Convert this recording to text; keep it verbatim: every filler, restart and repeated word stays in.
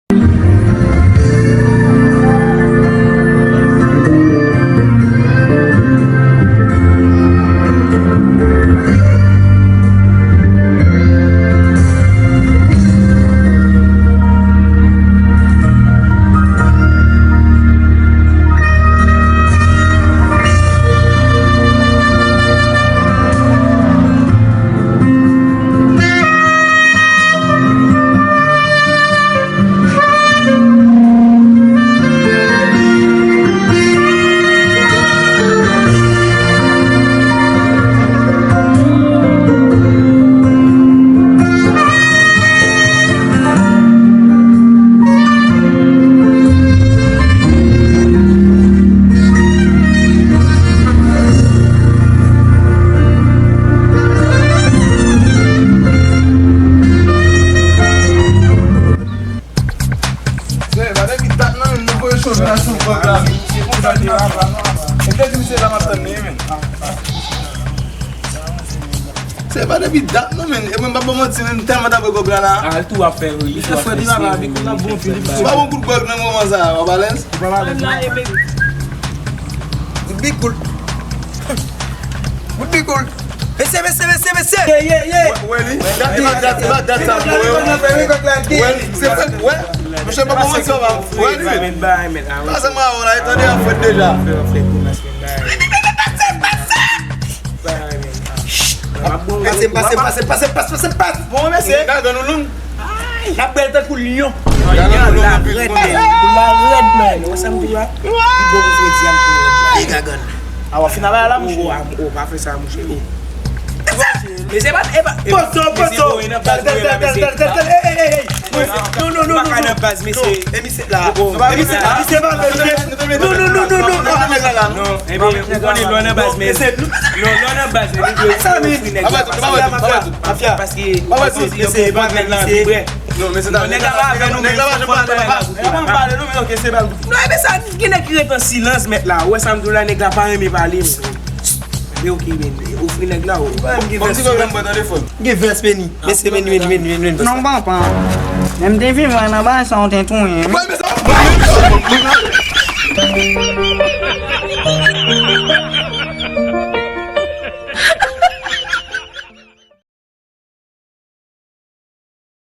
Se pa depi dat nan menm nou voye cho vin nan sou vant la. Se konsa li ap la. E te di misye la m ap tann li, men. Se pa depi dat non, men. E mwen m pa ba w manti, men, m tèlman t ap wè gwòg la la. Al tou ap fè wi. Li fè frèt, li pa la, li konn ap bon fi, li fè. Ou pa bon kout gwòg nan moman sa a, w ap alèz? Ou pa alèz non. Good big cool. Good big cool. Mesye, mesye, mesye, mesye. Ye, ye, ye. Wè li. Dat, e pa dat, e pa dat sa m voye w. Wè li. Se frèt, wè. Mesye pa bon manti, w ap wè li. Pase mwen avè w la, e tande ap frèt deja. Pase, pase, pase, pase, pase, pase, pase, pase. Bon, mesye. Gagann ou long. N ap bèl tankou lyon. Gagann ou long anpil, konnen. Ou la rèd, men. Ou wè sa m di la? Pi bon pou fredi a m pou rèd la. E gagann. A w ap fin avè la, mouche. O, o, pa fè sa, mouche. O. Mesye, pa, e pa, e pa, poso, mesye, poso. Voye nan baz, voye la, mesye. Ey, ey, ey, ey. Non, non, non, non, non. Pa ka nan baz, mesye. E misye la. E misye la. Misye pa vle, misye. Non, non, non, non, non. Non, e byen, ou konnen lè w nan baz, men lè w nan baz, men nou dwe ofri nèg la, paske, paske, paske, paske, paske, Non, men se ta nèg la pa avè nou, men se fò nou bay la. Epa m pale non, men ok, se bal. Non, e ben sa, gen nèg ki ret an silans, mèt la. Ou wè sa m di w la, nèg la pa renmen pale, men. Men ok, men, ofri nèg la, o. Bon, m di w, men m pran telefòn. Gen vès, meni. Mesye, meni, meni, meni, meni, meni. Non, papa. Menm te vivan nan bagay sa, ou te touye. Wè, men sa,